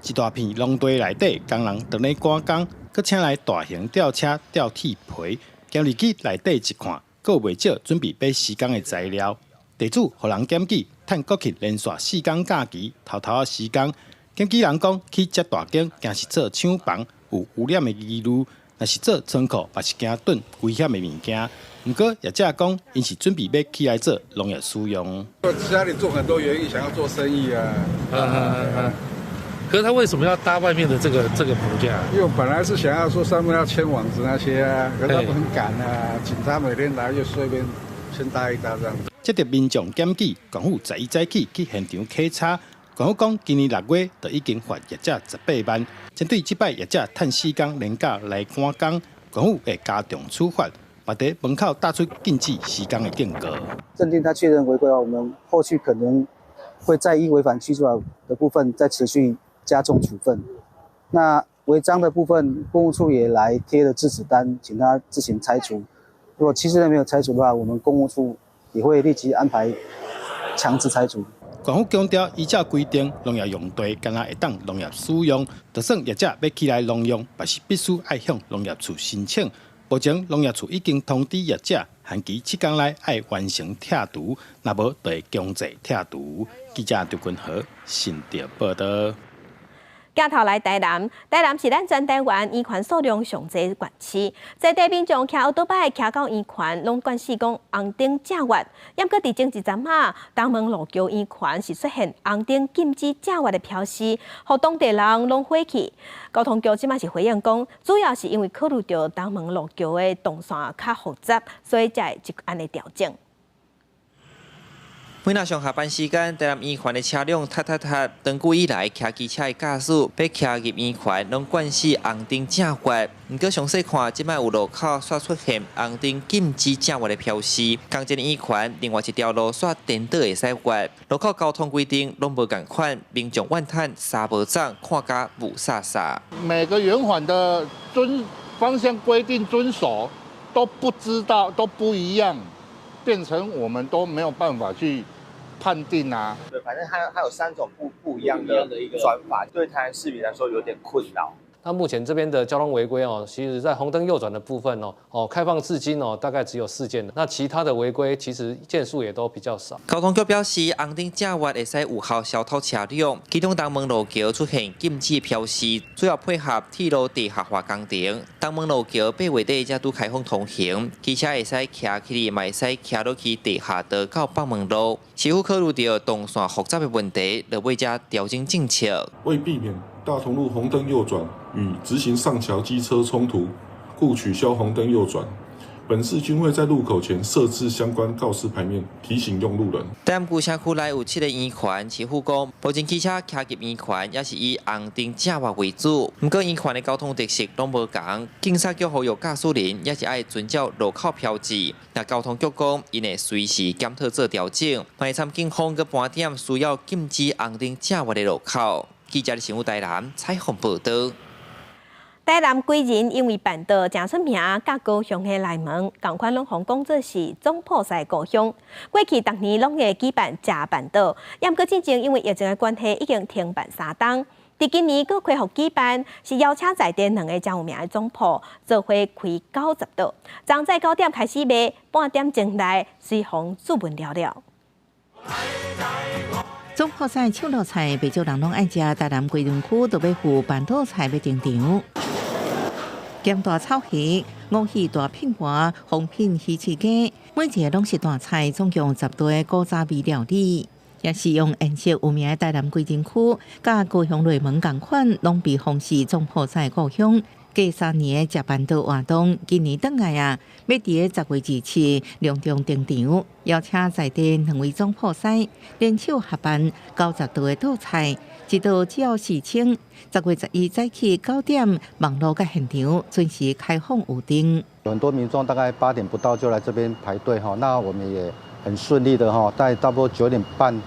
一大片農地內底，工人佇咧趕工，閣請來大型吊車吊鐵皮，行入去內底一看，閣有袂少準備欲施工的材料。地主予人檢舉，趁國慶連續四工假期，偷偷仔施工。檢舉人講，起遮大間，驚是做廠房，有污染的疑慮；若是做倉庫，嘛是驚囤危險的物件。毋過業者講，𪜶是準備欲起來做農業使用。家裡種很多園藝，想要做生意啊。可是他為什麼要搭外面的這個棚架？因為本來是想要說上面要牽網子那些啊，可是他們很趕啊，警察每天來就隨便先搭一搭這樣。接著民眾檢舉，縣府十一早起去現場稽查。縣府講，今年6月就已經罰業者18萬。針對這擺業者趁四工連假來趕工，縣府會加重處罰，嘛佇門口打出禁止施工的警告。認定他確認違規，我們後續可能會再依違反區法的部分再持續加重處分。那違章的部分，工務處也來貼了制止單，請他自行拆除。如果7日內沒有拆除的話，我們工務處也會立即安排強制拆除。縣府強調，依照規定，農業用地干焦會當農業使用，就算業者欲起來農用，嘛是必須愛向農業處申請。目前農業處已經通知業者，限期7工內愛完成拆除，若無就會強制拆除。記者張君和新竹報導。鏡頭來台南，台南是咱全台灣圓環數量上濟縣市，在地民眾騎歐多擺騎到圓環，攏慣勢講紅燈正越。毋過佇前一陣仔，東門路橋圓環是出現紅燈禁止正越的標示，予當地人攏火氣。交通局這馬是回應講，主要是因為考慮著東門路橋的動線較複雜，所以才會這按呢調整。每若上下班時間，台南圓環的車輛塞塞塞。長久以來，騎機車的駕駛欲騎入圓環，攏慣勢紅燈正越。毋過詳細看，這擺有路口煞出現紅燈禁止正越的標示。仝一个圓環，另外一條路煞顛倒會使越。路口交通規定攏無仝款，民眾怨嘆衫無鏘，看甲霧煞煞。每個圓環的遵方向規定遵守都不知道，都不一樣，變成我們都沒有辦法去判定啊。對，反正它有三種不一樣的轉法，對台南市民來說有點困擾。那目前這邊的交通違規哦，其實在紅燈右轉的部分哦，開放至今哦，大概只有4件。那其他的違規其實件數也都比較少。交通局表示，紅燈正越會使有效消除車輛，其中東門路橋出現禁止標示，主要配合鐵路地下化工程。東門路橋8月底才拄開放通行，機車會使騎起來，嘛會使騎落去地下道到北門路。市府考慮著動線複雜的問題，落尾才調整政策。為避免大同路紅燈右轉與直行上橋機車衝突，故取消紅燈右轉。本市均會在路口前設置相關告示牌面，提醒用路人。台南舊城區內有七個圓環，市府講，目前機車騎入圓環也是以紅燈正越為主。毋過圓環的交通特色攏無仝，警察局呼籲駕駛人也是愛遵照路口標誌。若交通局講，𪜶會隨時檢討做調整，嘛會參警方閣盤點需要禁止紅燈正越的路口。記者新聞台南採訪報導。台南歸仁因為辦桌誠出名，佮高雄的內門仝款攏予講做是總鋪師故鄉。過去逐年攏會舉辦食辦桌，毋過進前因為疫情的關係，已經停辦3冬。佇今年閣恢復舉辦，是邀請在地兩个誠有名的總鋪做伙開90桌。昨早9點開始賣，半點鐘內隨予注文了了。總鋪師手路菜，袂少人攏愛食。台南歸仁區都欲赴辦桌菜欲登場。鹹大草魚、烏魚大片盤、紅片魚翅雞，每一个攏是大菜，總共10道古早味料理，也是用顏色有名的台南歸仁區，佮高雄內門仝款，攏被封是總鋪師故鄉。過3年的食辦桌活動，今年轉來啊，欲佇10月27隆重登場，邀請在地兩位總鋪師聯手合辦90道的桌菜，一桌只要4000。10月11早起9點，網路佮現場準時開放預訂。很多民眾大概8點不到就來這邊排隊哈，那我們也很順利的哈，在差不多9點半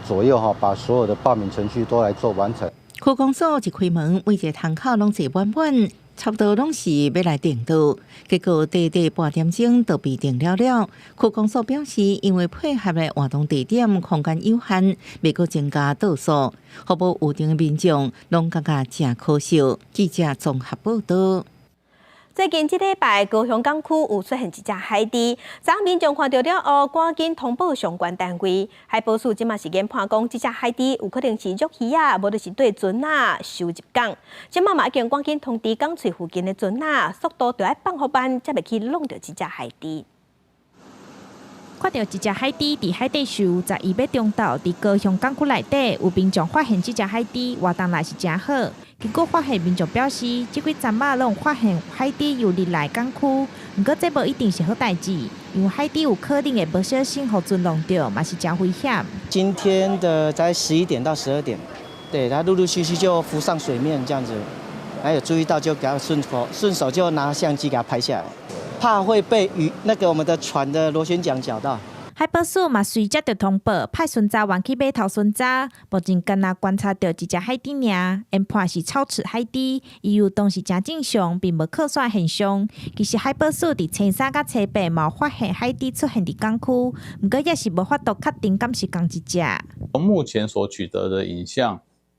左右哈，把所有的報名程序都來做完成。區公所一開門，每一个窗口攏坐滿滿，差不多攏是欲來訂桌，結果短短半點鐘就被訂了了。區公所表示，因為配合的活動地點空間有限，袂閣增加桌數，予無預訂的民眾攏感覺誠可惜。記者綜合報導。最近這禮拜，高雄港區有出現一隻海豬，昨民眾看著了後，趕緊通報相關單位。海保署這馬是研判講，這隻海豬有可能是弱魚仔，無就是綴船仔收入港。這馬嘛已經趕緊通知港喙附近的船仔，速度著愛放予慢，才袂去挵著這隻海豬。看著一隻海豬佇海底游，11欲中晝佇高雄港區內底有民眾發現這隻海豬，活動來是誠好。結果發現民眾表示，這幾陣仔攏發現海豬游入來港區，毋過這無一定是好代誌，因為海豬有可能會無小心予船挵著，嘛是誠危險。今天的在11點到12點，對，它陸陸續續就浮上水面這樣子，還有注意到就給它順手就拿相機給它拍下來，怕會被魚那個我們的船的螺旋槳絞到。海保署嘛隨接著通報，派巡查員去碼頭巡查，目前干焦觀察著一隻海豬爾，研判是草刺海豬，伊游動是誠正常，並無擴散現象。其實海保署佇初三佮初八嘛有發現海豬出現佇港區，毋過也是無法度確定敢是仝一隻。從目前所取得的影像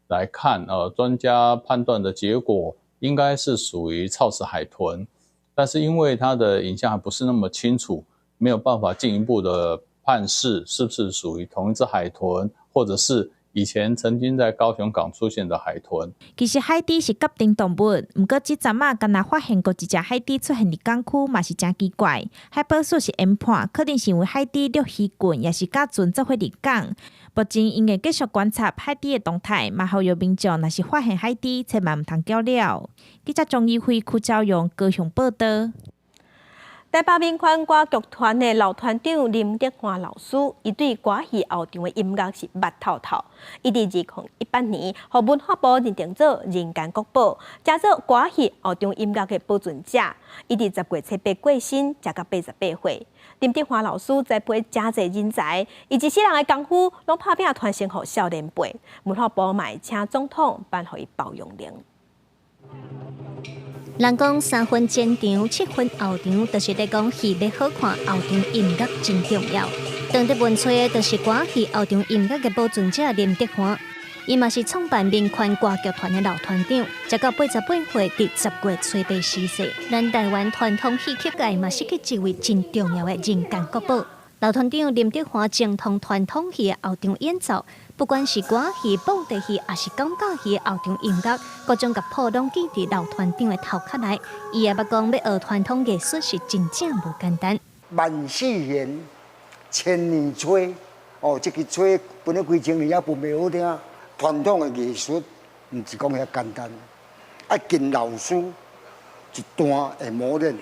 來看，專家判斷的結果應該是屬於槽齒海豚，但是因為它的影像還不是那麼清楚，沒有辦法進一步的判識是不是屬於同一隻海豚，或者是以前曾經在高雄港出現的海豚。其實海豬是頰蹄動物，毋過這陣仔敢若發現過一隻海豬出現佇港區，嘛是誠奇怪。海保署是研判，可能是因為海豬掠魚棍，抑是佮船做伙入港。目前𪜶會繼續觀察海豬的動態，嘛呼籲民眾若是發現海豬，千萬毋通繳鳥。記者鍾怡輝、柯昭勇高雄報導。台北民權歌劇團的老團長林德華老師，伊對歌戲後場的音樂是捌透透。伊佇2018年，予文化部認定做人間國寶，成做歌戲後場音樂的保存者。伊佇10月7日過身，才到88歲。林德華老師栽培誠濟人才，伊一世人的功夫攏拍拼傳承予少年輩。文化部嘛會請總統頒予伊褒揚令。人講三分前場，七分後場，就是咧講戲欲好看，後場音樂真重要。當佇文吹的，就是歌戲後場音樂的保存者林德華，伊嘛是創辦民權歌劇團的老團長，才到88歲，佇10月初八逝世。咱台灣傳統戲曲界嘛失去一位真重要的人間國寶。老團長林德華精通傳統戲的後場演奏，不管是歌戲、布袋戲，抑是講假戲的後場音樂，各種樂譜攏記佇老團長的頭殼內。伊也捌講，欲學傳統藝術是真正無簡單。萬世弦，千年吹，哦，這支吹分了幾千年也分袂好聽。傳統的藝術毋是講遐簡單，愛經老師一段的磨練。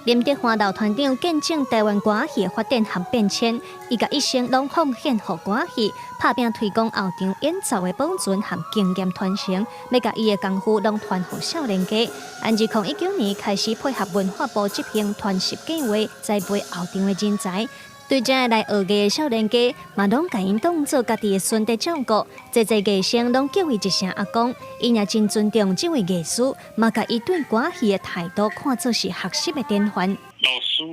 林德華老團長見證台灣歌戲的發展和變遷，伊共一生攏奉獻予歌戲，拍拚推廣後場演奏的保存和經驗傳承，欲共伊的功夫攏傳予少年家。按2019年開始配合文化部執行傳習計劃，栽培後場的人才。對遮來學藝的少年家，嘛攏共𪜶當做家己的孫佇照顧，濟濟藝生攏叫伊一聲阿公，𪜶也真尊重這位藝師，嘛共伊對歌戲的態度看做是學習的典範。老師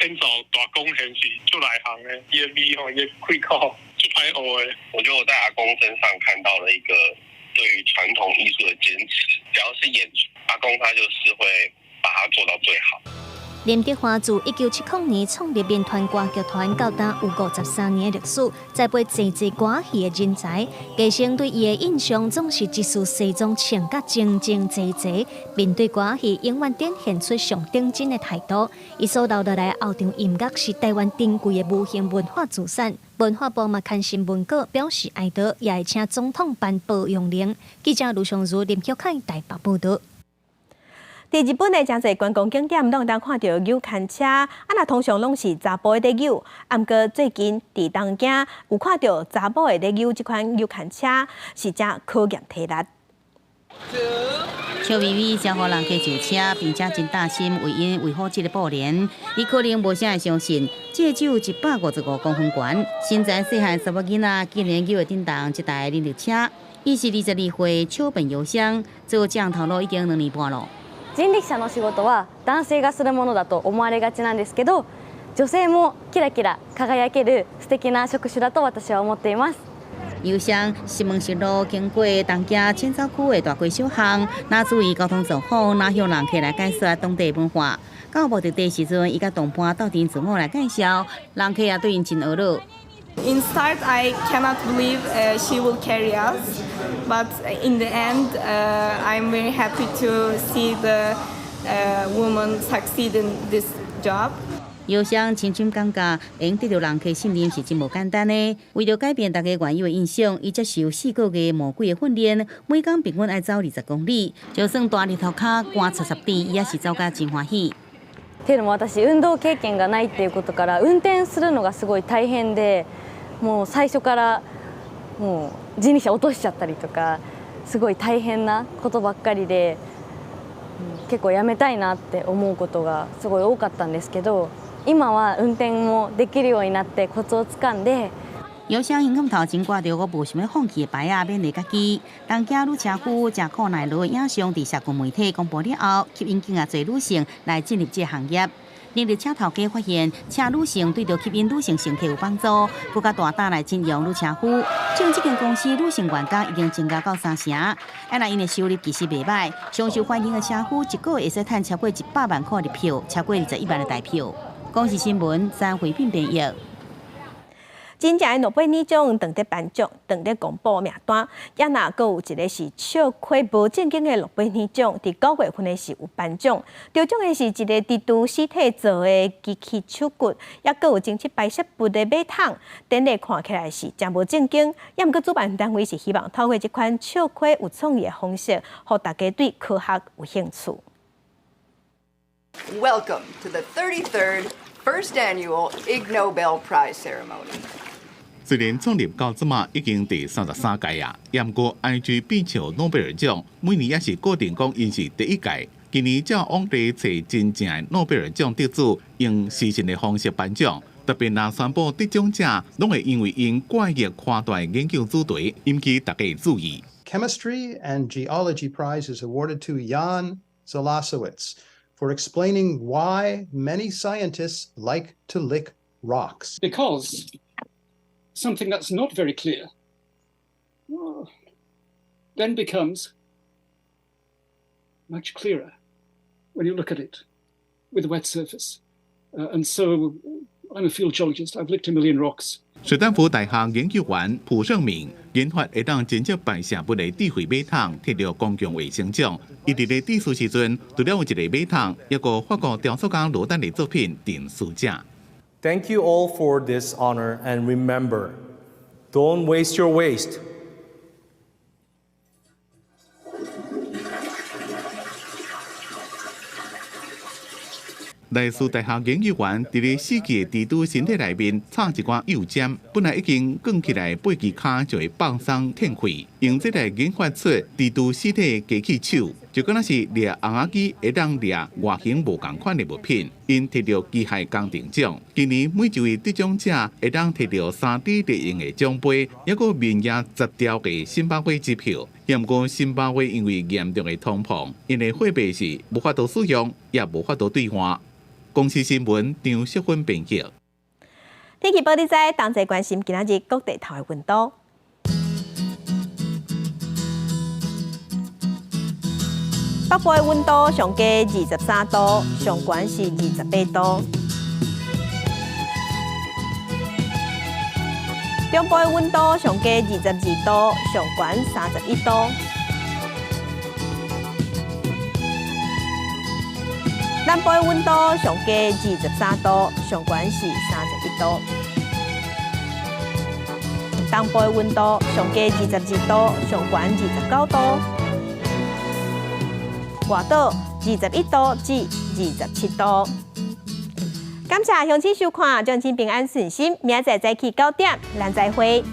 演奏大弓弦是足內行的，伊的味吼，伊的開口足歹學的。我覺得我在阿公身上看到了一個對於傳統藝術的堅持，只要是演出，阿公他就是會把它做到最好。林德華自1970年創立民權歌劇團，到今有53年的歷史，栽培濟濟歌戲的人才。藝生對伊的印象總是一束西裝穿甲整整齊齊，面對歌戲永遠展現出上頂真的態度。伊所留落來後場音樂是台灣珍貴的無形文化資產。文化部嘛刊新聞稿表示哀悼，也會請總統頒褒揚令。記者盧尚如、林玉凱台北報導。佇日本的誠濟觀光景點，攏會當看著搝牽車，啊，若通常攏是查埔佇搝。啊，毋過最近佇東京有看著查某會佇搝這款搝牽車，是誠考驗體力。笑眯眯招呼人客上車，並且真貼心為𪜶圍好這个布簾。伊可能無啥會相信，這個只有155公分懸，身材細漢查某囡仔竟然搝會振動這台人力車。伊是22歲笑本由香，做這項頭路已經2年半咯。人力車の仕事は男性がするものだと思われがちなんですけど、女性もキラキラ輝ける素敵な職種だと私は思っています。由香石門市路經過東京淺草區的大街小巷，若注意交通狀況，若向人客來解說當地文化。到目的地時陣，伊佮同伴鬥陣自我來介紹，人客也對𪜶真呵咾。 In start, I cannot believe she will carry us, but in the end, I'm very happy to see the woman succeed in this job. 由香深深感覺，會得著人客信任是真無簡單的。為著改變大家原有的印象，伊接受4個月魔鬼的訓練，每工平均愛走20公里，就算大日頭跤寒插插滴，伊也是走甲真歡喜。っていうのも私運動経験がないっていうことから運転するのがすごい大変で、もう最初からもう人力車落としちゃったりとかすごい大変なことばっかりで、結構やめたいなって思うことがすごい多かったんですけど、今は運転もできるようになってコツをつかんで。由香胸口頭前掛著我無想欲放棄的牌仔，勉勵家己。東京女車夫食苦耐勞的影像佇社群媒體公布了後，吸引更加濟女性來進入這个行業。人力車頭家發現，請女性對著吸引女性乘客有幫助，閣較大膽來徵用女車夫。像這間公司女性員工已經增加到三成，啊，若𪜶的收入其實袂䆀。上受歡迎的車夫一個月會使趁超過100萬塊的票，超過21萬的台票。公視新聞，張惠斌編譯。真正的諾貝爾獎當咧頒獎，當咧公布名單，也若閣有一个是笑詼無正經的諾貝爾獎，佇9月份的時有頒獎，得獎的是一个蜘蛛屍體做的機器手骨，也閣有偵測排泄物的馬桶，典禮看起來是誠無正經，也毋過主辦單位是希望透過這款笑詼有創意的方式，予大家對科學有興趣。 Welcome to the 33rd First Annual Ig Nobel Prize Ceremony。雖然創立到這馬已經第33屆啊，毋過 IG 變笑諾貝爾獎每年也是固定講𪜶是第一屆。今年照往例揣真正的諾貝爾獎得主用視訊的方式頒獎，特別若宣布得獎者，攏會因為𪜶怪異誇大的研究主題引起大家注意。 Chemistry and Geology Prize is awarded to Jan Zalasiewicz for explaining why many scientists like to lick rocks. Because something that's not very clear then becomes much clearer when you look at it with a wet surface. And so I'm a field geologist. I've licked a million rocks. 史丹福大學研究員蒲勝明研發會當偵測排泄物的智慧馬桶，摕著公共衛生獎。伊佇咧致辭時陣，除了有一个馬桶，抑閣法國雕塑家羅丹的作品定書者。 Thank you all for this honor, and remember, don't waste your waste. 萊斯大學研究員佇咧死去的蜘蛛身體內面插一寡幼針，本來已經捲起來背支跤就會放鬆斷開，用這來研發出蜘蛛屍體機器手，就敢若是掠紅仔機會當掠外形無仝款的物品。𪜶摕著機械工程獎，今年每一位得獎者會當摕著3D 列印的獎杯，抑閣面額10兆的辛巴威支票。毋過辛巴威因為嚴重的通膨，𪜶的貨幣是無法度使用，也無法度兌換。公視新聞張淑芬編輯。天氣報你知，同齊關心今仔日各地頭的溫度。北部的溫度上低23度，上懸是28度。中部的溫度上低22度，上懸31度。南部的溫度上低23度，上懸是31度。東部的溫度上低22度，上懸29度。外島21度至27度。感謝鄉親收看，祝恁平安順心。明仔載早起9點，咱再會。